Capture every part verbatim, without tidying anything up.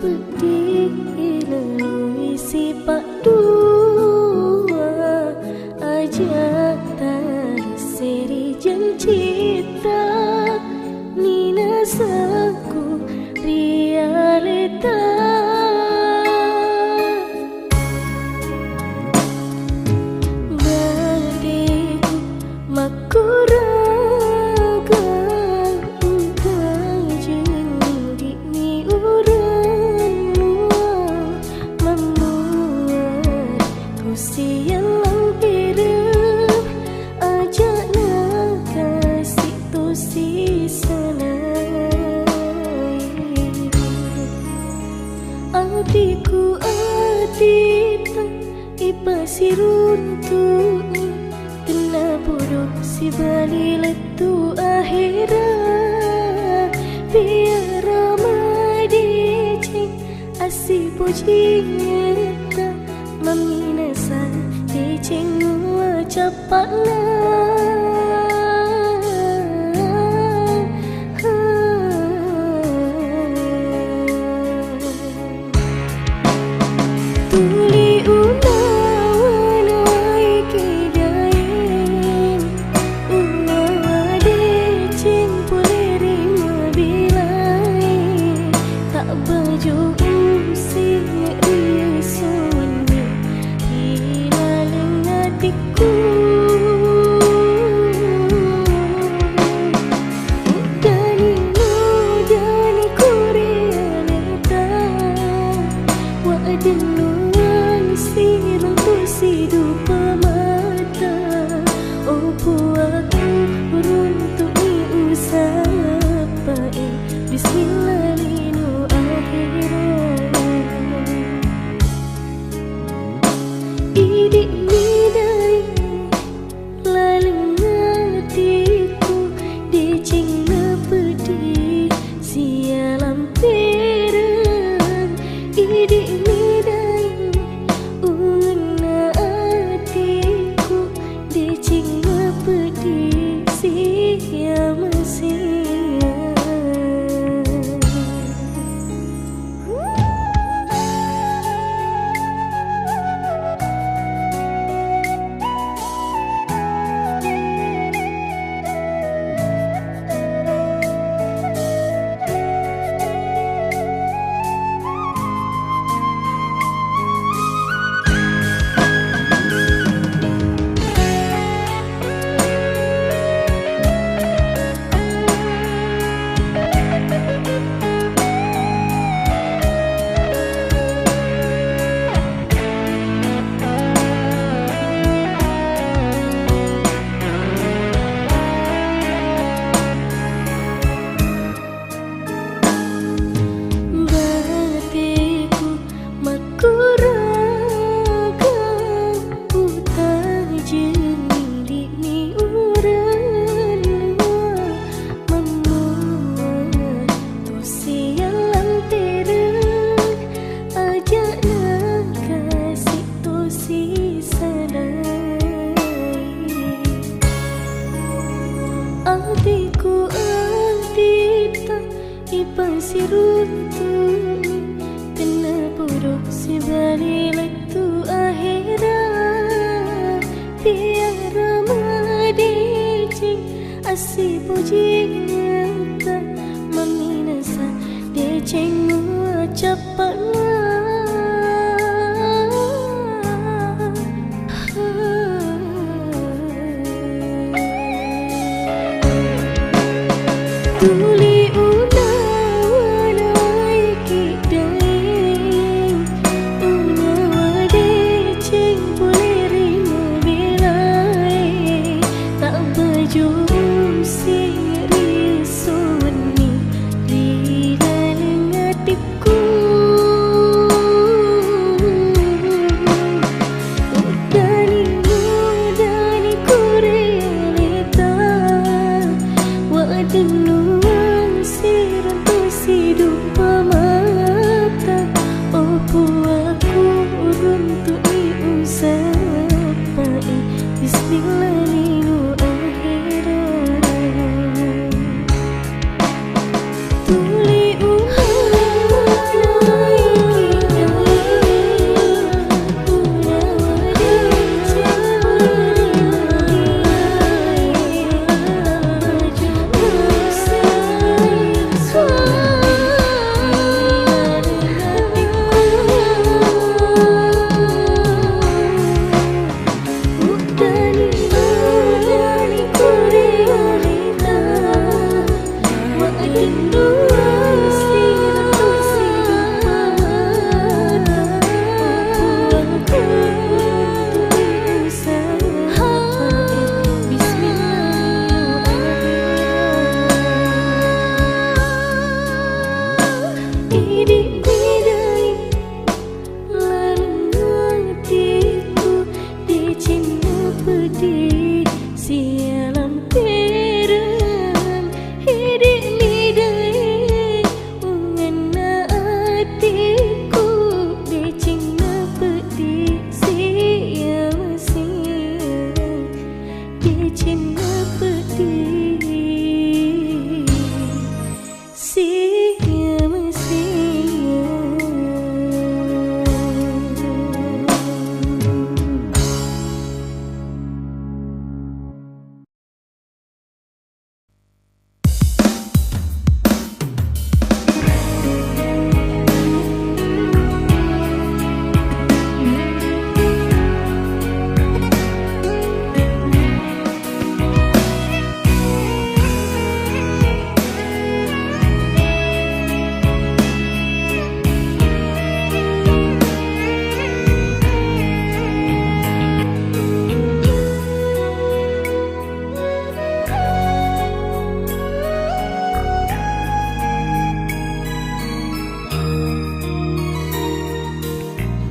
Peddi lalui sipaddua, aja taseri jancita, ninasaku ri aleta. Badeku makkoraga, utajenni di'ni urennua, mammuareng kusialang ere, aja nakasi tosi sanai. Atiku atita ipasiruntu'i, tennapodo sibali lettu ahera, biara madeceng assipojingetta, mamminasa deceng mua cappa'na. Tuli unawa-nawai kedaeng, unawa deceng pole ri mabilae, tabbaju usi ri esso wenni ri laleng atikku. Uddani mudani kore aleta, wadennuang siruntu sidupa mata. O Puang, runtu'ni usappae, bismillah lino ahera. Idi'mi dai laleng atiku, deceng na peddi sia lampereng. Idi'mi dai uwenna atiku, deceng na peddi sia masea. Bateku makkoraga, utajenni di'ni urennua, mammuareng tosi allantereng, aja nakasi tosi sanai. Atiku atita ipasiruntu'i, tennapodo sibali lettu ahera, biara madeceng assipojingetta, mamminasa deceng mua cappa'na. Tuli unawa-nawai kedaeng, unawa deceng pole ri mabelae, tabbaju usi ri esso wenni ri laleng atikku. Tiga mesin.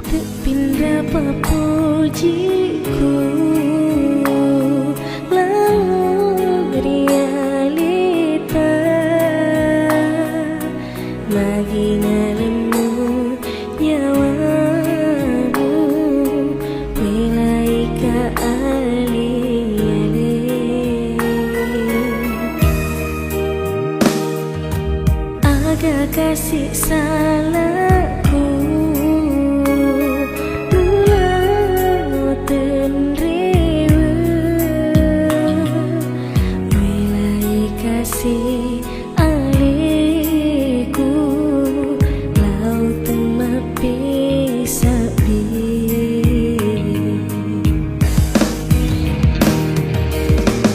Tepinra papujiku lao ri aleta, magi nalemmu nyawamu, melaika ale-ale. Aga kasi salaku, mula tenrewe, melai kasi aleku, lau temmapisabbi.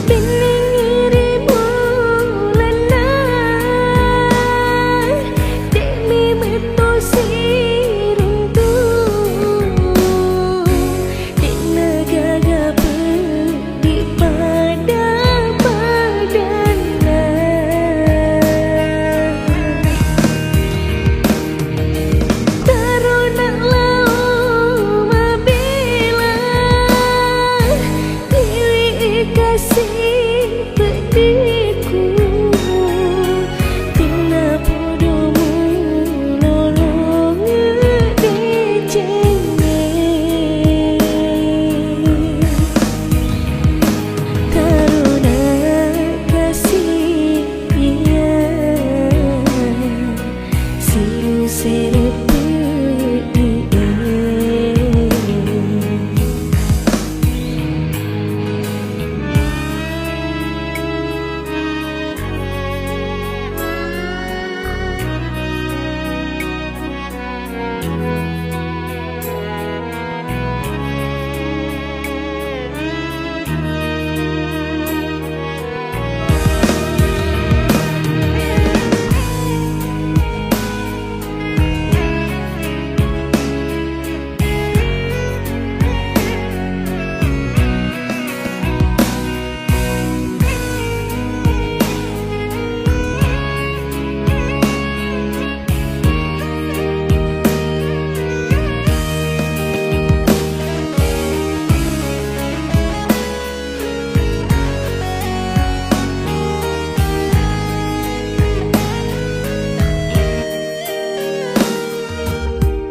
Bennengngi ri bulanna, de'mi metto siruntu, de'na gaga peddi pada-padanna. Tarona lao mabela, iwi kasi peddiku, tenna podo mulolong decengnge. Tarona kasi iya silu sere peddi e.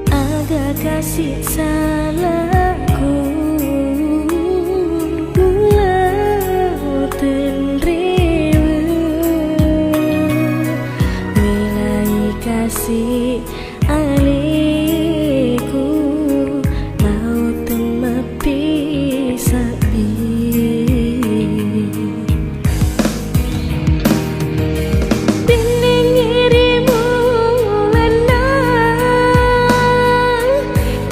Aga kasi salaku, lao tenrewe, melai kasi aleku, lao temmapisabbi. Bennengngi ri bulanna,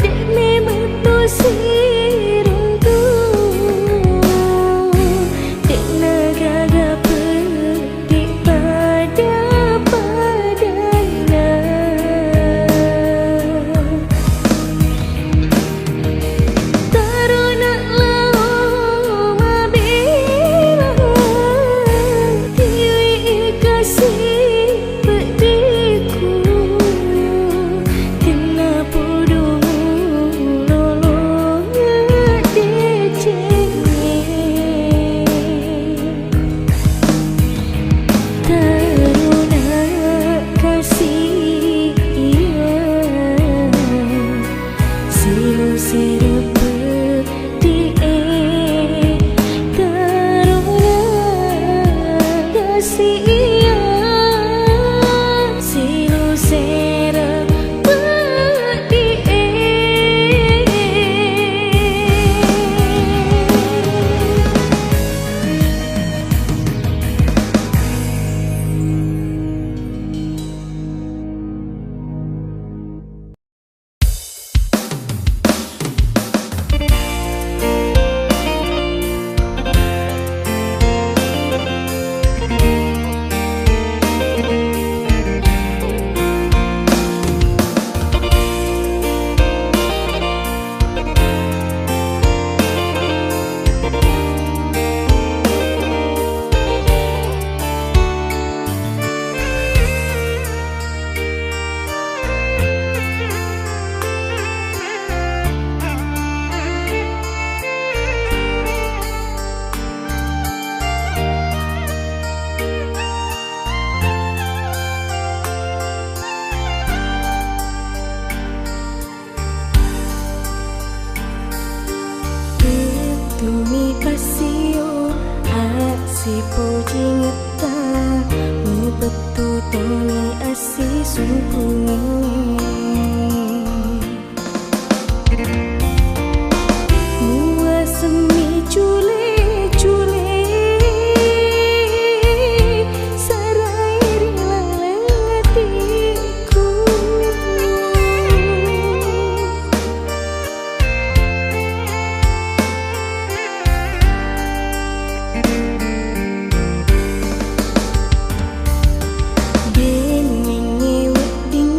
de'mi metto siruntu, de'na gaga peddi pada-padanna. Sisukungeng. Muasemmi cule-cule, sarai ri laleng atikku. Deningnge wedding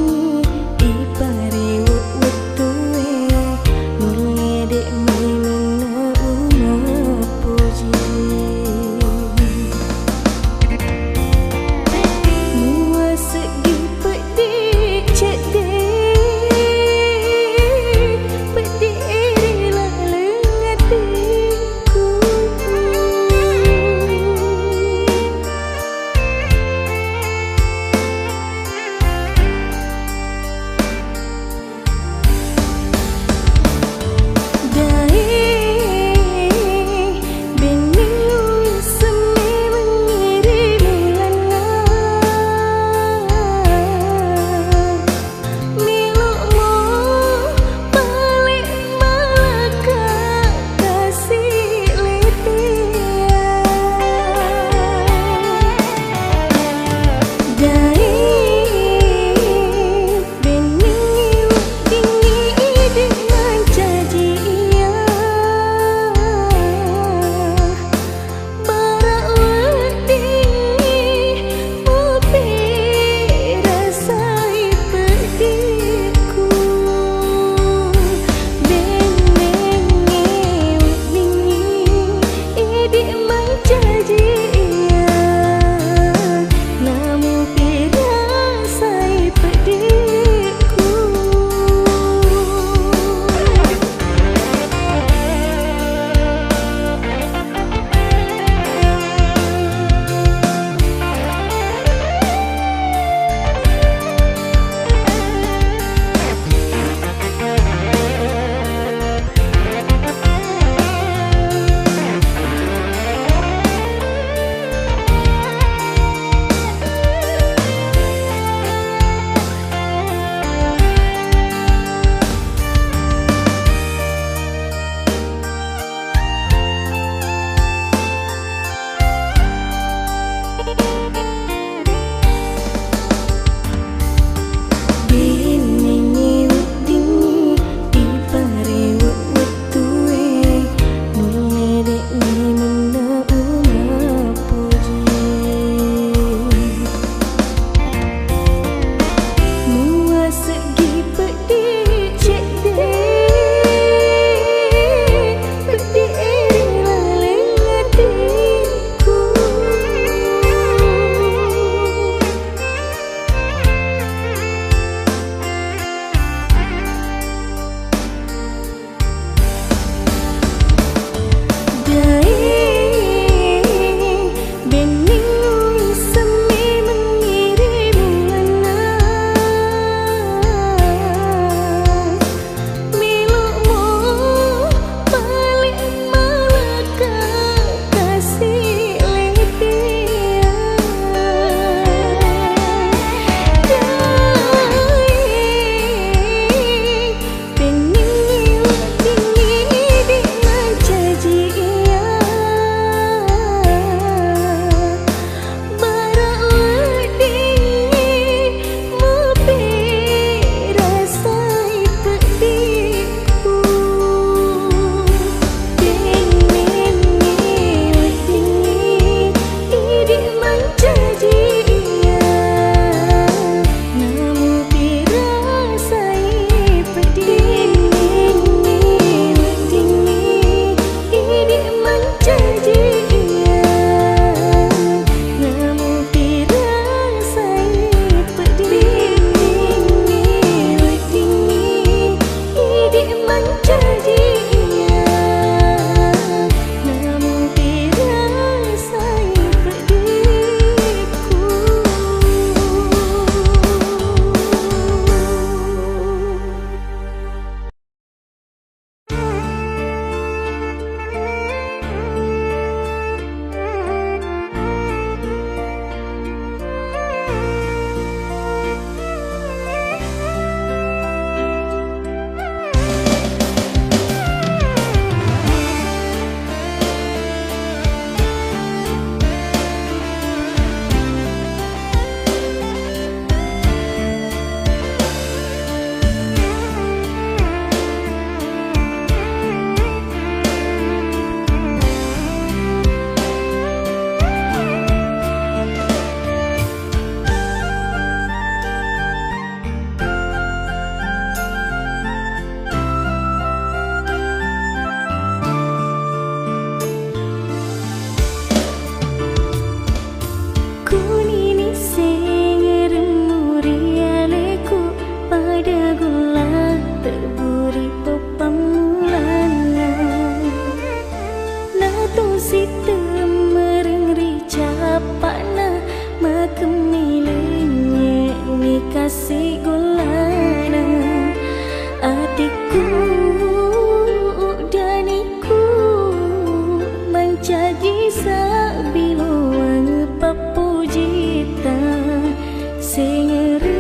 Sengereng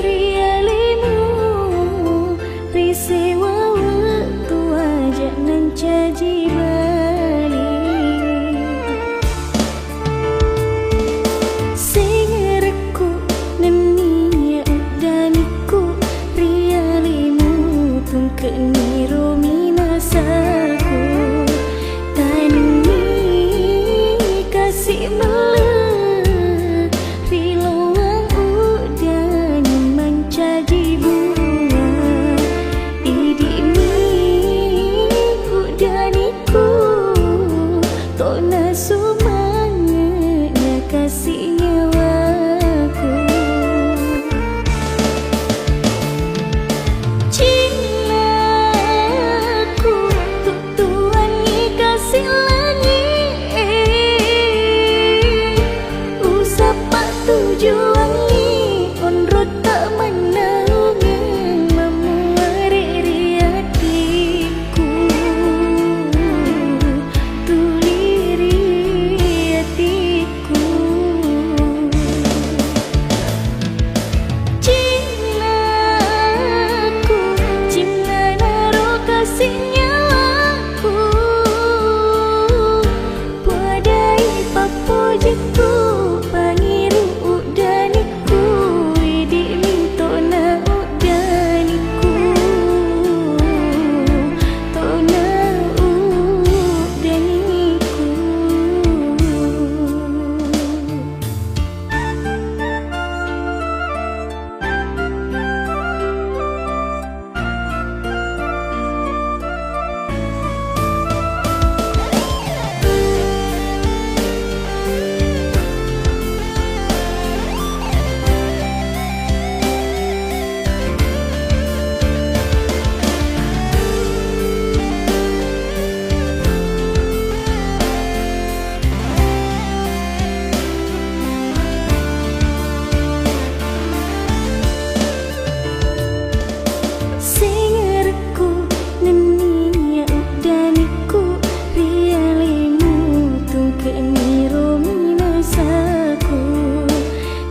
ri alemu, ri sewa wettu aja' nancaji bali. Sengerekku nennia uddanikku ri alemu, tungke'ni ro minasaku. Tanengngi kasi' melle ri lowang uddani mancaji buah. Idi'mi uddanikku, tona sumange' nakasi' nyawaku. Cinnaku, tuttuangngi kasi' langi'e, usappa' tujuangngi onrotta' mannaungeng, mammuare' ri atikku, tuli ri atikku. Cinnaku, cinnanaro kasi' nyawaku, puadai pappojikku, pangiru uddanikku, idi' mintona uddanikku, tona uddanikku. Sengerekku nennia uddanikku ri alemu, tungke'ni ro minasaku.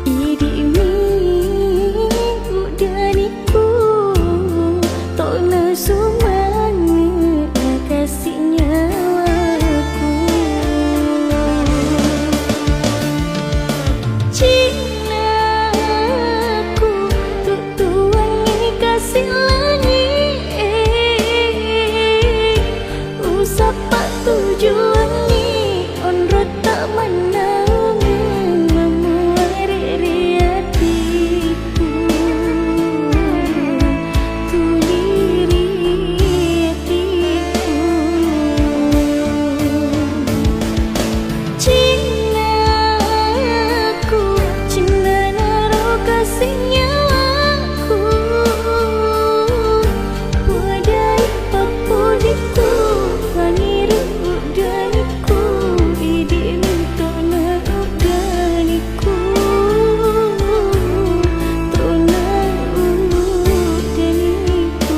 Idi'mi uddanikku, tona sumange' nakasi' nyawaku. Cinnaku, tuttuangngi kasi' langi'e, usappa' tujuangngi onrotta' mannaungeng, mammuare' ri atikku, tuli ri atikku. Cinnaku, cinnanaro kasi' nyawaku, puadai pappojikku, pangiru uddanikku, idi' mintona uddanikku, tona uddanikku.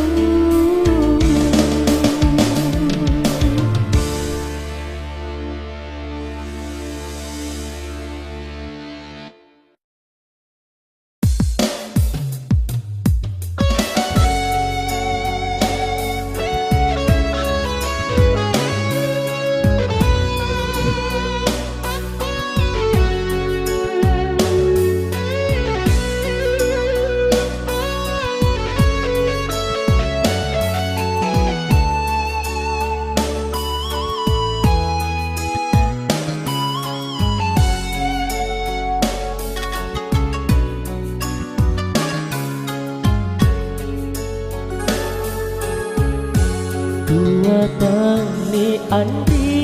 Tuatanni anri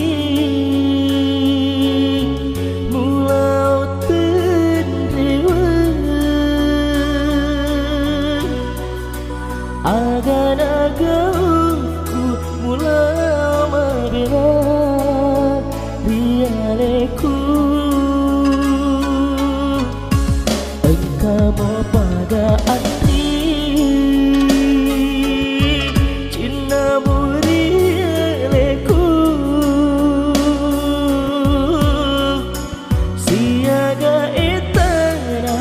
mulao tenreweng. Agana gaukku mula mabela ri aleku. Engkamo pada anri cinnamu ri aleku. Siaga etana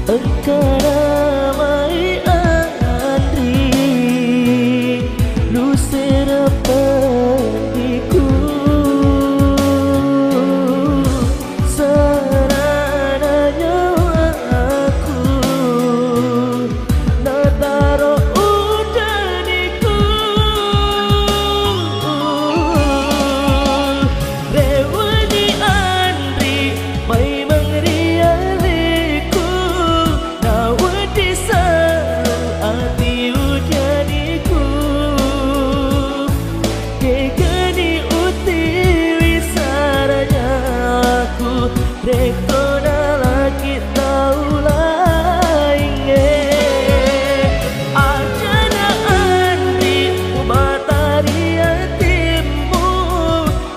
Engkana mai Andri, lusera peddiku, serana nyawaku, nataro uddaniku. Reweni Andri, maimeng ri aleku, nawedding sau ati uddaniku. Kegani utiwi saranyaku, rekko nalaki tau laingnge. Ajana Andri, ubatari atimmu,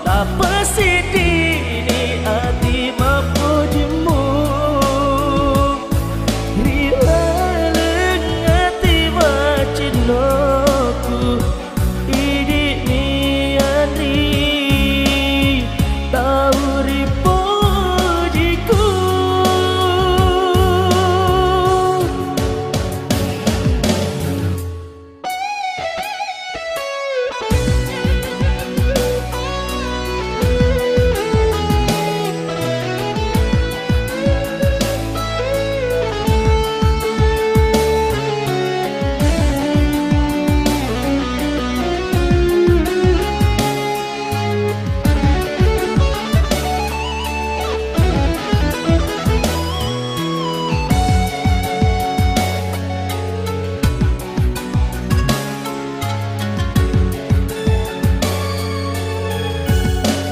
tapasiddini ati mappojimmu. Ri laleng ati macinnoku, idi'mi Andri, tau ripojiku.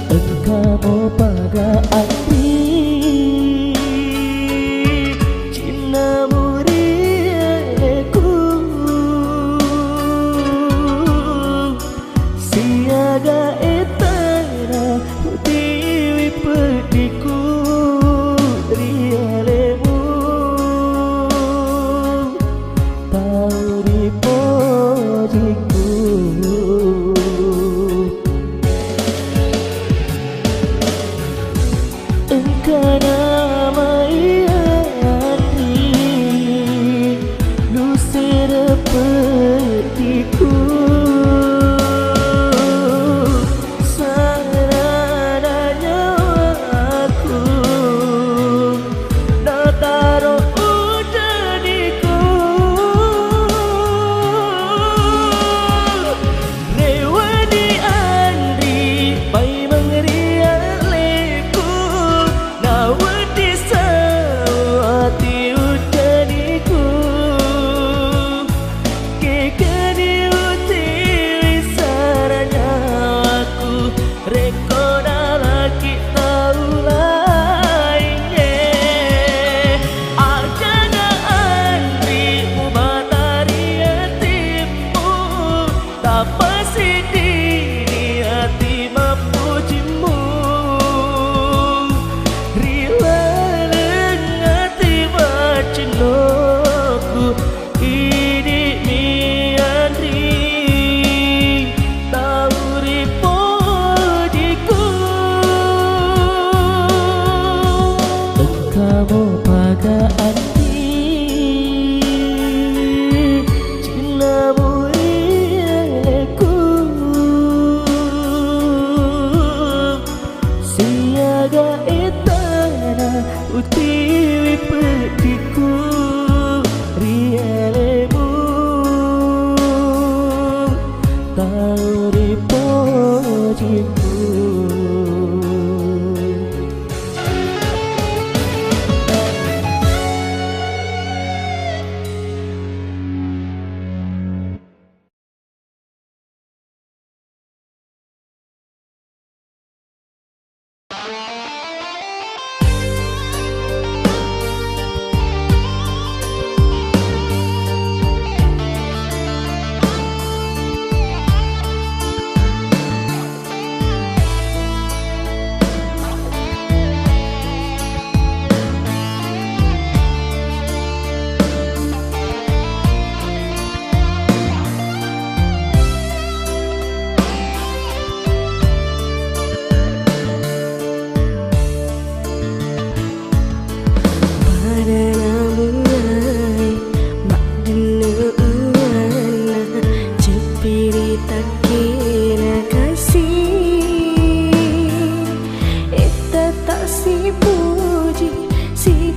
Engka mopaga Andri, cinna muri aleku, siaga ettana utiwi peddiku ri alemu, tau ripojiku. Engkana mai Andri, lusera peddiku, serana nyawaku, nataro uddaniku. Reweni Andri, paimeng ri aleku, nawedding sau ati uddaniku. Kegani utiwi saranyaku, rekko nalaki tau laingnge. Ajana Andri, ubatari atimmu, tapasiddini ati mappojimmu. Ri laleng ati macinnoku, idi'mi Andri, tau ripojiku. Engka mopaga Andri, cinna muri aleku, siaga ettana utiwi peddiku ri alemu, tau ripojiku.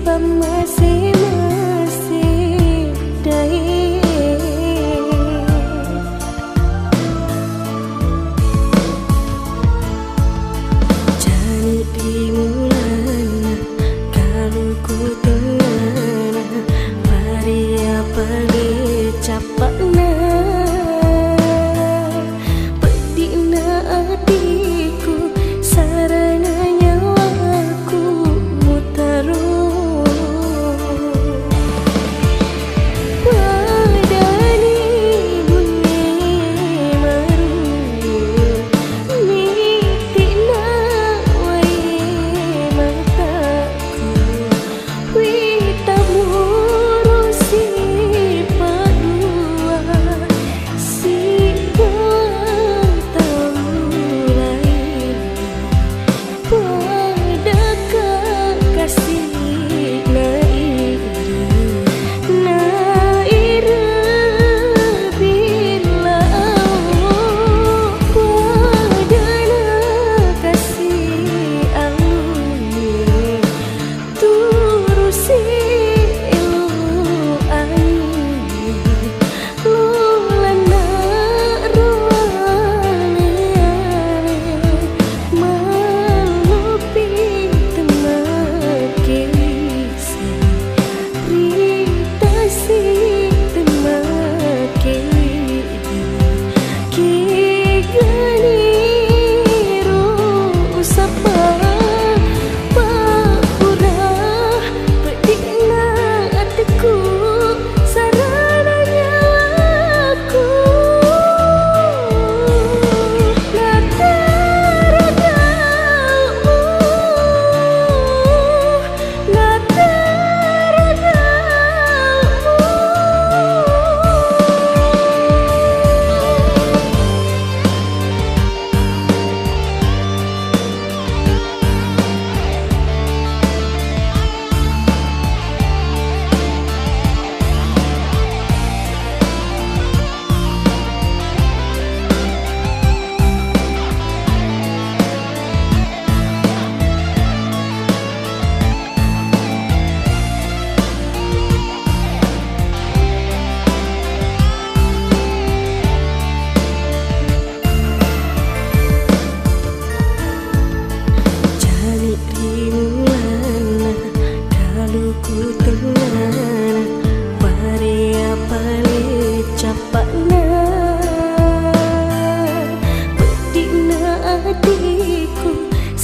Pammase-mase dae. Jani ri mulanna kaluku tengngana, pare apale cappa'na. Peddi'na atiku, sarana nyawaku mutaro. Padani bunne maru, mitti'na wae mataku. Wita muro sipadua, sibawa tau laing. Padaka kasi nairi, nairi billau. Padana kasi aluni. Turusi elo ani, lolanna ruane-ane, mallupi temmakke wisi, ritasi temmakke widi. Kegani ro usapa pabbura, peddi'na atiku, sarana nyawaku. Naterona Jani ri mulanna kaluku tengngana, pare apale cappa'na. Peddi'na atiku,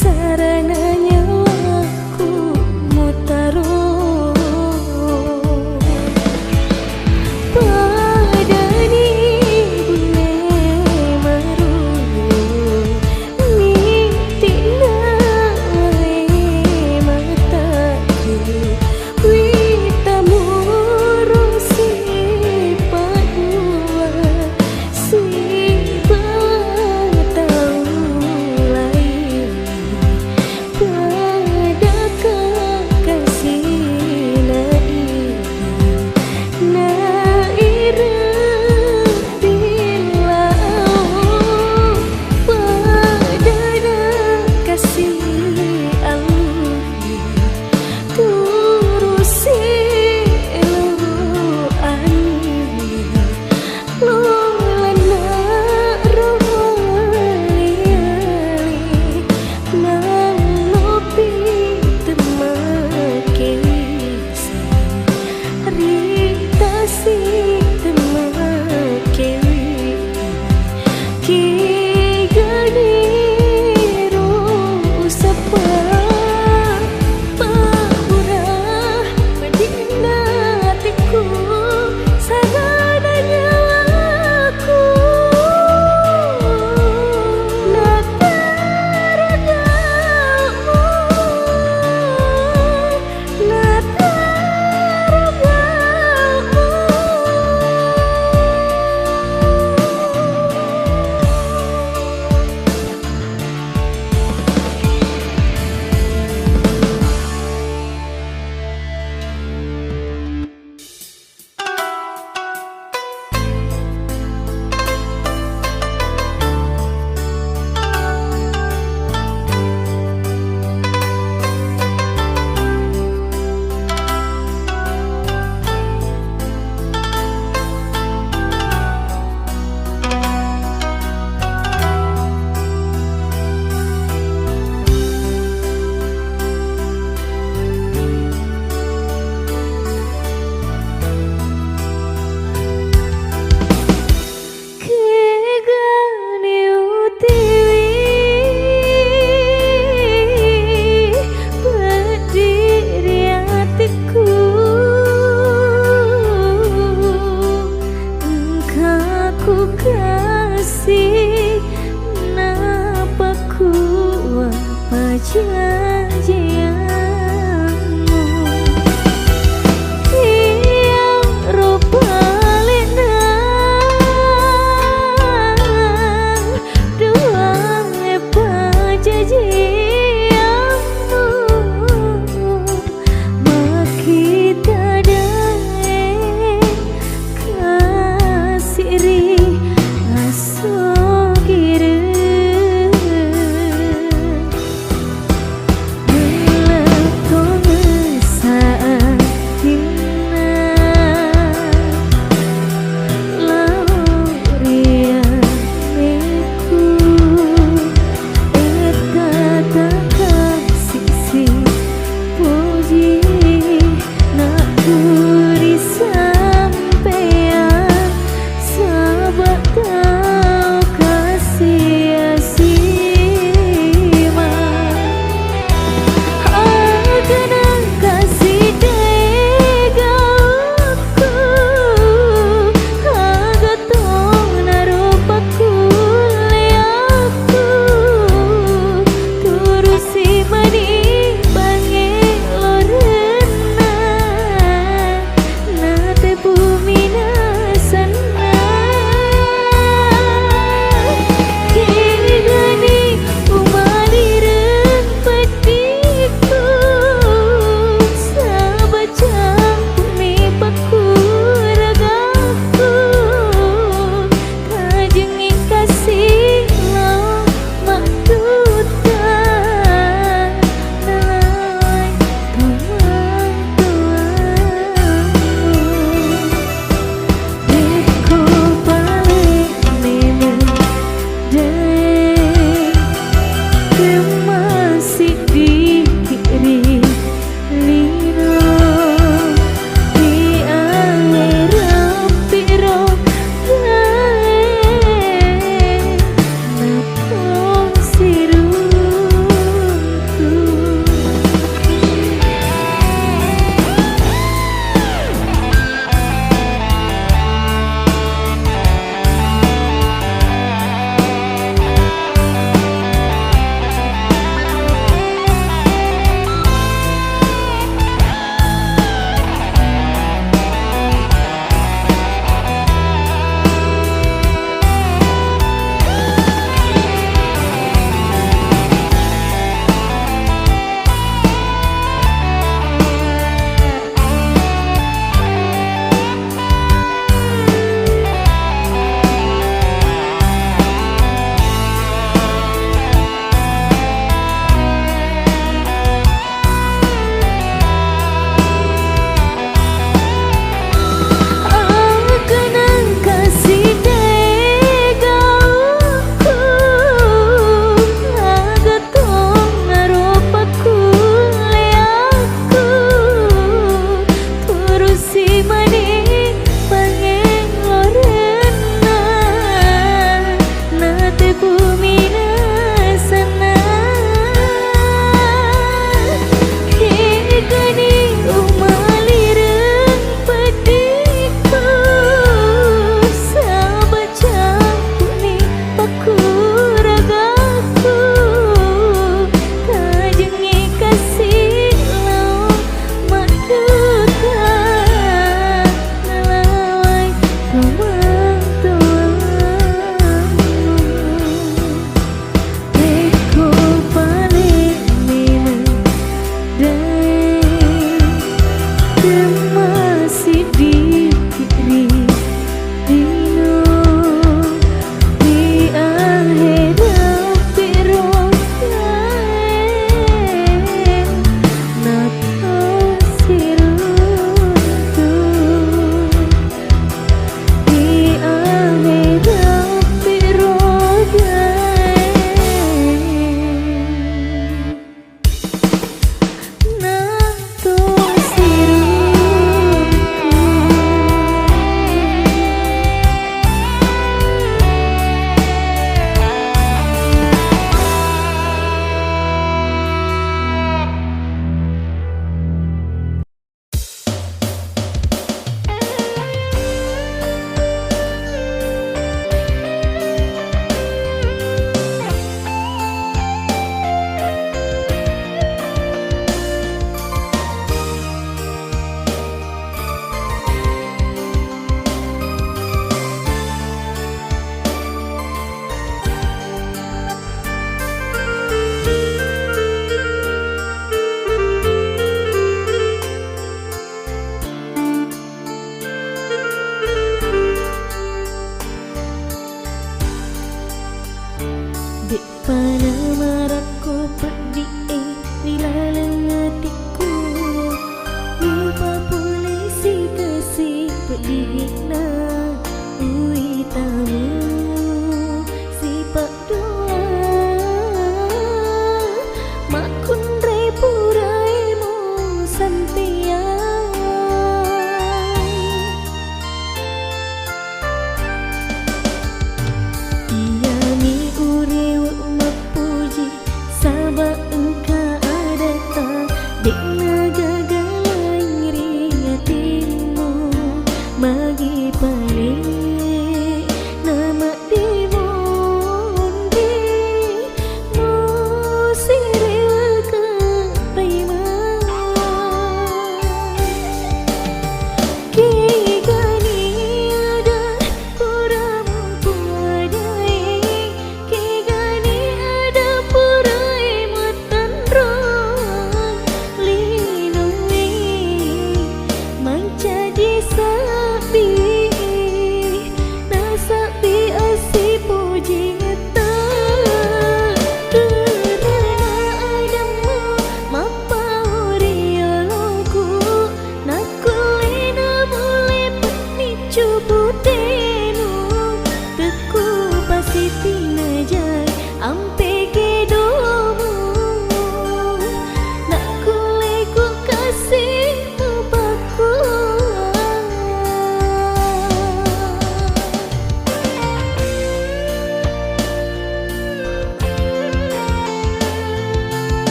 sarana nyawaku mutaro. Padani bunne maru, mitti'na wae mataku. Wi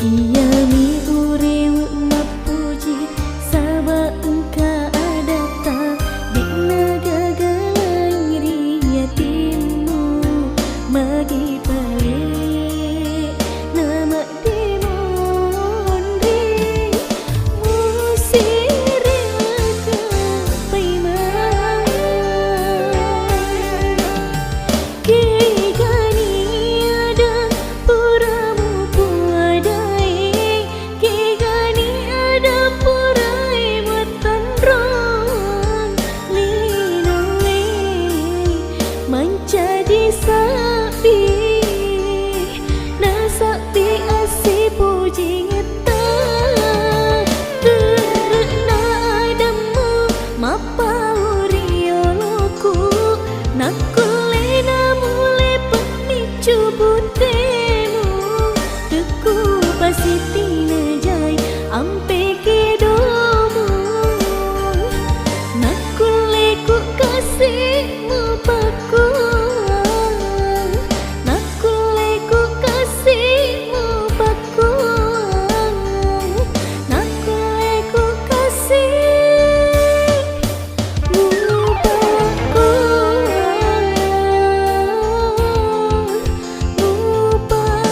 Iyami urewe mappuji, saba engka adatta, de'na gaga laing ri atimmu. Magi pale na madde monri, musireka paimeng. Kegani ada pura mupuadae, kegani ada purae mattanrong linoe, mancaji sabbi, nasabbi assipujingetta. Terre'na adammu mappau ri yoloku, nakkulle namule pemiccu buttemu, tekku pasitinajai ampe kedomu, nakkulle ku kasi mupakkuang, nakkulle ku kasi mupakkuang, nakkulle ku kasi mupakkuang, mupakkuang.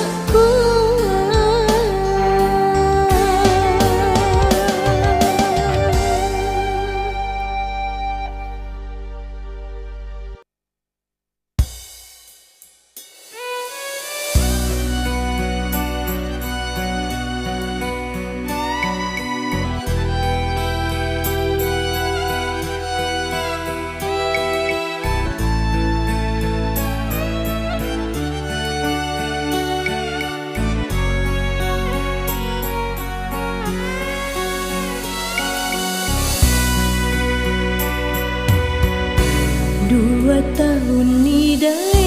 Dua tahun ni dae